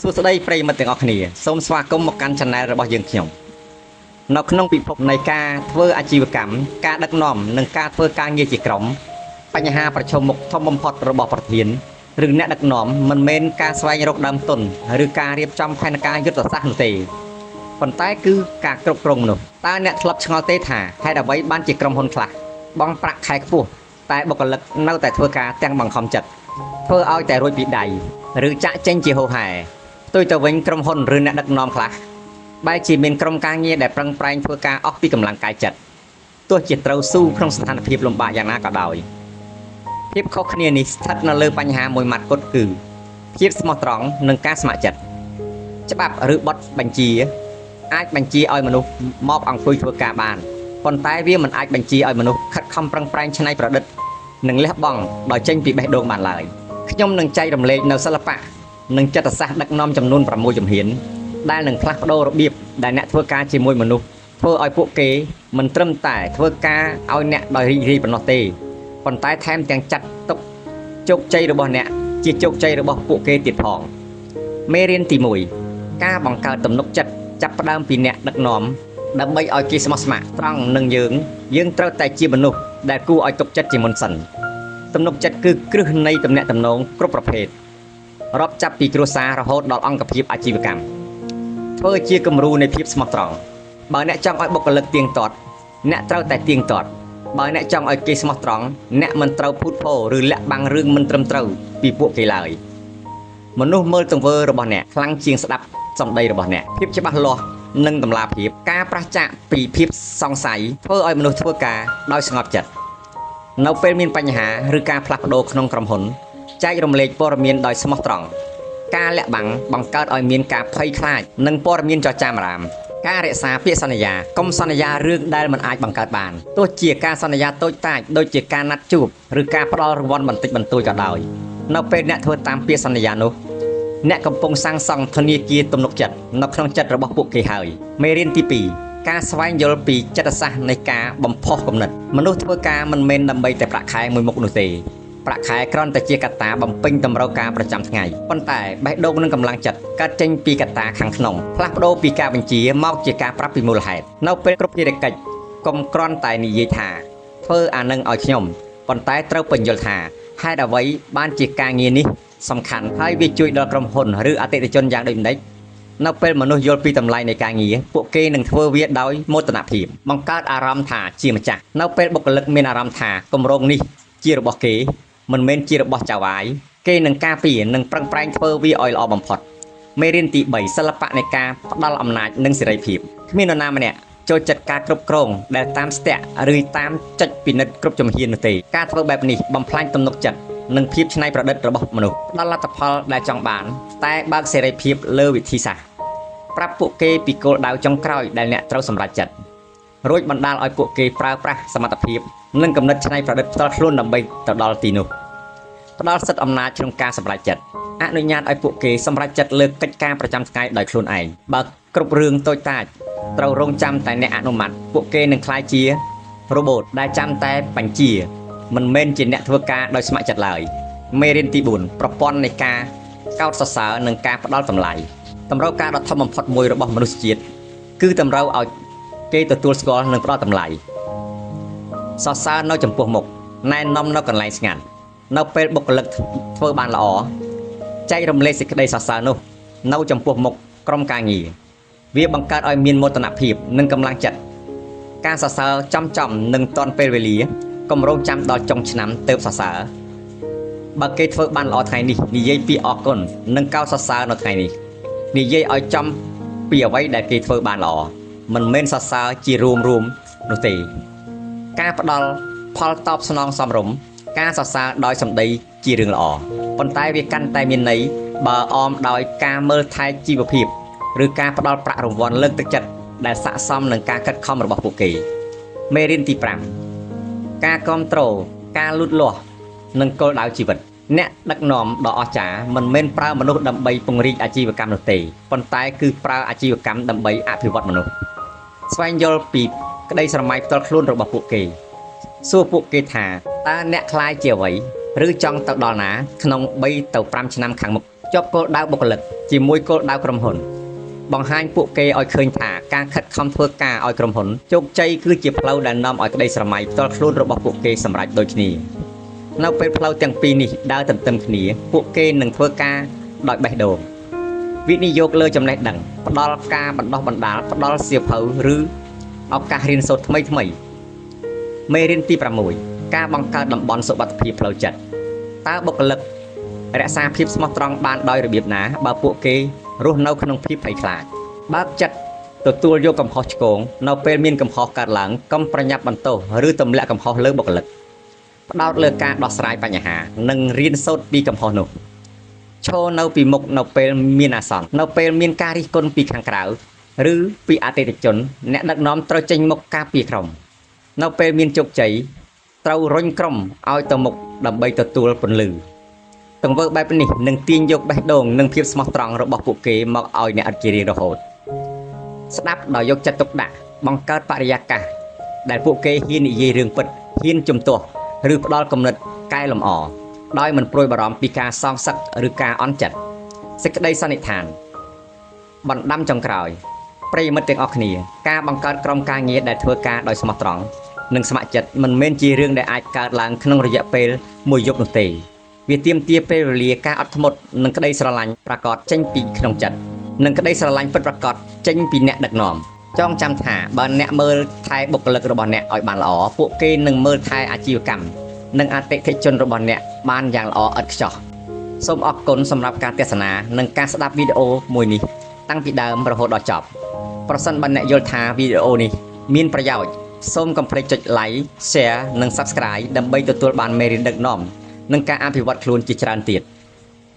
ួស្តីប្រិយមិត្តទាំងអស់គ្នាសូមស្វាគមន៍មកកាន់ Channel របស់យើងខ្ញុំនៅក្នុងពិភពនៃការធ្វើអាជីវកម្មការដឹកនាំនិងការធ្វើការងារជាក្រុមបញ្ហាប្រឈមមុខធំបំផុតរបស់ប្រធានឬអ្នកដឹកនាំមិនមែនការស្វែងរកដើមទុនឬការរៀបចំផែនការយុទ្ធសាស្ត្រនោះទេប៉ុន្តែគឺការគ្រប់គ្រងមនុស្សតើអ្នកធ្លាប់ឆ្ងល់ទេថាហេតុអ្វីបានជាក្រុមហ៊ុនខ្លះបង់ប្រាក់ខែខ្ពស់តែបុគ្គលិកនៅតែធ្វើការទាំងបង្ខំចិត្តធ្វើឲ្យតែរួចពីដៃឬចាក់ចេញជាហូរហែ ផ្ទុយទៅវិញក្រុមហ៊ុនឬអ្នកដឹកនាំខ្លះបែរជាមានក្រុមការងារដែលប្រឹងប្រែងធ្វើការអស់ពីកម្លាំងកាយចិត្តទោះជាត្រូវស៊ូក្នុងស្ថានភាពលំបាកយ៉ាងណាក៏ដោយភាពខុសគ្នានេះស្ថិតនៅលើបញ្ហាមួយម៉ាត់គត់គឺភាពស្មោះត្រង់និងការស្ម័គ្រចិត្តច្បាប់ឬបទបញ្ជាអាចបញ្ជាឲ្យមនុស្សមកអង្គុយធ្វើការបានប៉ុន្តែវាមិនអាចបញ្ជាឲ្យមនុស្សខិតខំប្រឹងប្រែងច្នៃប្រឌិតនិងលះបង់ដោយចេញពីបេះដូងបានឡើយខ្ញុំនឹងចែករំលែកនៅសិល្បៈ និងចិត្តសាស្ត្រដឹកនាំចំនួន6ជំហានដែលនឹងផ្លាស់ប្ដូររបៀបដែលអ្នកធ្វើការជាមួយមនុស្សធ្វើឲ្យពួកគេមិនត្រឹមតែធ្វើការឲ្យអ្នកដោយរីករាយប៉ុណ្ណោះទេប៉ុន្តែថែមទាំងចាត់ទុកជោគជ័យរបស់អ្នកជាជោគជ័យរបស់ពួកគេទៀតផងមេរៀនទី1ការបង្កើតទំនុកចិត្តចាប់ផ្ដើមពីអ្នកដឹកនាំដើម្បីឲ្យគេស្មោះស្ម័គ្រត្រង់នឹងយើងយើងត្រូវតែជាមនុស្សដែលគួរឲ្យទុកចិត្តជាមុនសិនទំនុកចិត្តគឺគ្រឹះនៃទំនាក់ទំនងគ្រប់ប្រភេទ រាប់ចាប់ពីគ្រួសាររហូតដល់អង្គភាពអាជីវកម្មធ្វើជាគំរូនៃភាពស្មោះត្រង់បើអ្នកចង់ឲ្យបុគ្គលិកទៀងទាត់អ្នកត្រូវតែទៀងទាត់បើអ្នកចង់ឲ្យគេស្មោះត្រង់អ្នកមិនត្រូវភូតភរឬលាក់បាំងរឿងមិនត្រឹមត្រូវពីពួកគេឡើយមនុស្សមើលទង្វើរបស់អ្នកខ្លាំងជាងស្ដាប់សម្ដីរបស់អ្នកភាពច្បាស់លាស់និងតម្លាភាពការប្រឆាចពីភាពសង្ស័យធ្វើឲ្យមនុស្សធ្វើការដោយស្ងប់ចិត្តនៅពេលមានបញ្ហាឬការផ្លាស់ប្ដូរក្នុងក្រុមហ៊ុនចែករំលែកព័ត៌មានដោយស្មោះត្រង់ ការលាក់បាំងបង្កើតឲ្យមានការភ័យខ្លាចនិងព័ត៌មានចចាមអារាមការរក្សាពាក្យសន្យាកុំសន្យារឿងដែលមិនអាចបង្កើតបានទោះជាការសន្យាតូចតាចដូចជាការណាត់ជួបឬការផ្ដល់រង្វាន់បន្តិចបន្តួចក៏ដោយនៅពេលអ្នកធ្វើតាមពាក្យសន្យានោះអ្នកកំពុងសាងសង់ធនាគារទំនុកចិត្តនៅក្នុងចិត្តរបស់ពួកគេហើយមេរៀនទី2ការស្វែងយល់ពីចិត្តសាស្ត្រនៃការបំផុសគំនិតមនុស្សធ្វើការមិនមែនដើម្បីតែប្រាក់ខែមួយមុខនោះទេ ប្រាក់ខែគ្រាន់តែជាកត្តាបំពេញតម្រូវការប្រចាំថ្ងៃប៉ុន្តែបេះដូងនិងកម្លាំងចិត្តកើតចេញពីកត្តាខាងក្នុងផ្លាស់ប្ដូរពីការបញ្ជាមកជាការប្រាប់ពីមូលហេតុនៅពេលគ្រប់ភារកិច្ចកុំគ្រាន់តែនិយាយថាធ្វើអានឹងឲ្យខ្ញុំប៉ុន្តែត្រូវពន្យល់ថាហេតុអ្វីបានជាការងារនេះសំខាន់ហើយវាជួយដល់ក្រុមហ៊ុនឬអតិថិជនយ៉ាងដូចម្តេចនៅពេលមនុស្សយល់ពីតម្លៃនៃការងារពួកគេនឹងធ្វើវាដោយមោទនភាពបង្កើតអារម្មណ៍ថាជាម្ចាស់នៅពេលបុគ្គលិកមានអារម្មណ៍ថាគម្រោងនេះជារបស់គេ មិនមែនជារបស់ចៅហ្វាយគេនឹងការពារនិងប្រឹងប្រែងធ្វើវាឲ្យល្អបំផុតមេរៀនទី3សិល្បៈនៃការផ្ដល់អំណាចនិងសេរីភាពគ្មាននរណាម្នាក់ចូលចិត្តការគ្រប់គ្រងដែលតាមស្ទាក់ឬតាមចុចពិនិត្យគ្រប់ជំហាននោះទេការធ្វើបែបនេះបំផ្លាញទំនុកចិត្តនិងភាពច្នៃប្រឌិតរបស់មនុស្សផ្ដល់លទ្ធផលដែលចង់បានតែបើកសេរីភាពលើវិធីសាស្ត្រប្រាប់ពួកគេពីគោលដៅចុងក្រោយដែលអ្នកត្រូវសម្រេចចិត្តរួចបណ្ដាលឲ្យពួកគេប្រើប្រាស់សមត្ថភាពនិងគំនិតច្នៃប្រឌិតផ្ទាល់ខ្លួនដើម្បីទៅដល់ទីនោះ ផ្ដល់សិទ្ធិអំណាចក្នុងការសម្រេចចិត្តអនុញ្ញាតឲ្យពួកគេសម្រេចចិត្តលើកិច្ចការប្រចាំថ្ងៃដោយខ្លួនឯងបើគ្រប់រឿងតូចតាចត្រូវរងចាំតែអ្នកអនុម័តពួកគេនឹងក្លាយជារ៉ូបូតដែលចាំតែបញ្ជាមិនមែនជាអ្នកធ្វើការដោយស្ម័គ្រចិត្តឡើយមេរៀនទី4ប្រព័ន្ធនៃការកោតសរសើរនិងការផ្ដល់តម្លៃតម្រូវការដ៏ធំបំផុតមួយរបស់មនុស្សជាតិគឺតម្រូវឲ្យគេទទួលស្គាល់និងផ្ដល់តម្លៃសរសើរនៅចំពោះមុខណែនាំនៅកន្លែងស្ងាត់ នៅពេលបុគ្គលិកធ្វើបានល្អចែករំលែកសេចក្តីសរសើរនោះនៅចំពោះមុខក្រុមការងារវាបង្កើតឲ្យមានមោទនភាពនិងកម្លាំងចិត្តការសរសើរចំចំនិងទាន់ពេលវេលាកុំរងចាំដល់ចុងឆ្នាំទើបសរសើរបើគេធ្វើបានល្អថ្ងៃនេះនិយាយពីអរគុណនិងកោតសរសើរនៅថ្ងៃនេះនិយាយឲ្យចំពីអ្វីដែលគេធ្វើបានល្អមិនមែនសរសើរជារួមៗនោះទេការផ្ដល់ផលតបស្នងសមរម្យការសរសើរដោយសម្ដីជារឿងល្អប៉ុន្តែវាកាន់តែមានន័យបើអមដោយការមើលថែជីវភាពឬការផ្ដល់ប្រាក់រង្វាន់លើកទឹកចិត្តដែលស័ក្តិសមនឹងការខិតខំរបស់ពួកគេមេរៀនទី5ការគ្រប់គ្រងការលូតលាស់និងគោលដៅជីវិតអ្នកដឹកនាំដ៏អស្ចារ្យមិនមែនប្រើមនុស្សដើម្បីពង្រីកអាជីវកម្មនោះទេប៉ុន្តែគឺប្រើអាជីវកម្មដើម្បីអភិវឌ្ឍមនុស្សស្វែងយល់ពីក្តីស្រមៃផ្ទាល់ខ្លួនរបស់ពួកគេសួរពួកគេថាតើអ្នកក្លាយជាអ្វីឬចង់ទៅដល់ណាក្នុង3ទៅ5ឆ្នាំខាងមុខ ជាប់គោលដៅបុគ្គលិកជាមួយគោលដៅក្រុមហ៊ុន បង្ហាញពួកគេឲ្យឃើញថាការខិតខំធ្វើការឲ្យក្រុមហ៊ុនជោគជ័យគឺជាផ្លូវដែលនាំឲ្យក្តីស្រមៃផ្ទាល់ខ្លួនរបស់ពួកគេសម្រេចដូចគ្នានៅពេលផ្លូវទាំងពីរនេះដើរទន្ទឹមគ្នាពួកគេនឹងធ្វើការដោយបេះដូងវិនិយោគលើចំណេះដឹងផ្ដល់ការបណ្ដុះបណ្ដាលផ្ដល់សៀវភៅឬឱកាសរៀនសូត្រថ្មីៗមេរៀនទី6ការបង្កើតតំបន់សុវត្ថិភាពផ្លូវចិត្តតើបុគ្គលិករក្សាភាពស្មោះត្រង់បានដោយរបៀបណាបើពួកគេរស់នៅក្នុងភាពភ័យខ្លាចបើកចិត្តទទួលយកកំហុសឆ្គងនៅពេលមានកំហុសកើតឡើងកុំប្រញាប់បន្ទោសឬទម្លាក់កំហុសលើបុគ្គលិកផ្ដោតលើការដោះស្រាយបញ្ហានិងរៀនសូត្រពីកំហុសនោះឈរនៅពីមុខនៅពេលមានអាសន្ននៅពេលមានការរិះគន់ពីខាងក្រៅឬពីអតិថិជនអ្នកដឹកនាំត្រូវចេញមុខការពារក្រុមនៅពេលមានជោគជ័យត្រូវរុញក្រុមឲ្យទៅមុខដើម្បីទទួលពន្លឺទង្វើបែបនេះនឹងទាញយកបេះដូងនិងភាពស្មោះត្រង់របស់ពួកគេមកឲ្យអ្នកអត់ជារៀងរហូតស្ដាប់ដោយយកចិត្តទុកដាក់បង្កើតបរិយាកាសដែលពួកគេហ៊ាននិយាយរឿងពិតហ៊ានជំទាស់ឬផ្ដល់គំនិតកែលម្អដោយមិនព្រួយបារម្ភពីការសងសឹកឬការអន់ចិត្តសេចក្តីសន្និដ្ឋានបណ្ដាំចុងក្រោយប្រិយមិត្តទាំងអស់គ្នាការបង្កើតក្រុមការងារដែលធ្វើការដោយស្មោះត្រង់និងស្ម័គ្រចិត្តមិនមែនជារឿងដែលអាចកើតឡើងក្នុងរយៈពេលមួយយប់នោះទេវាទាមទារពេលវេលាការអត់ធ្មត់និងក្តីស្រឡាញ់ប្រាកដចេញពីក្នុងចិត្តនិងក្តីស្រឡាញ់ពិតប្រាកដចេញពីអ្នកដឹកនាំចងចាំថាបើអ្នកមើលថែបុគ្គលិករបស់អ្នកឲ្យបានល្អពួកគេនឹងមើលថែអាជីវកម្មនិងអតិថិជនរបស់អ្នកបានយ៉ាងល្អឥតខ្ចោះសូមអរគុណសម្រាប់ការទស្សនានិងការស្ដាប់វីដេអូមួយនេះតាំងពីដើមរហូតដល់ចប់ប្រសិនបើអ្នកយល់ថាវីដេអូនេះមានប្រយោជន៍សូមកុំភ្លេចចុច Like Share និង Subscribe ដើម្បីទទួលបានមេរៀនដឹកនាំនិងការអភិវឌ្ឍខ្លួនជាច្រើនទៀត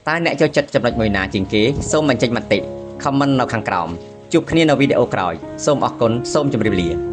តើអ្នកចូលចិត្តចំណុចមួយណាជាងគេសូមបញ្ចេញមតិ Comment នៅខាងក្រោមជួបគ្នានៅវីដេអូក្រោយសូមអរគុណសូមជម្រាបលា។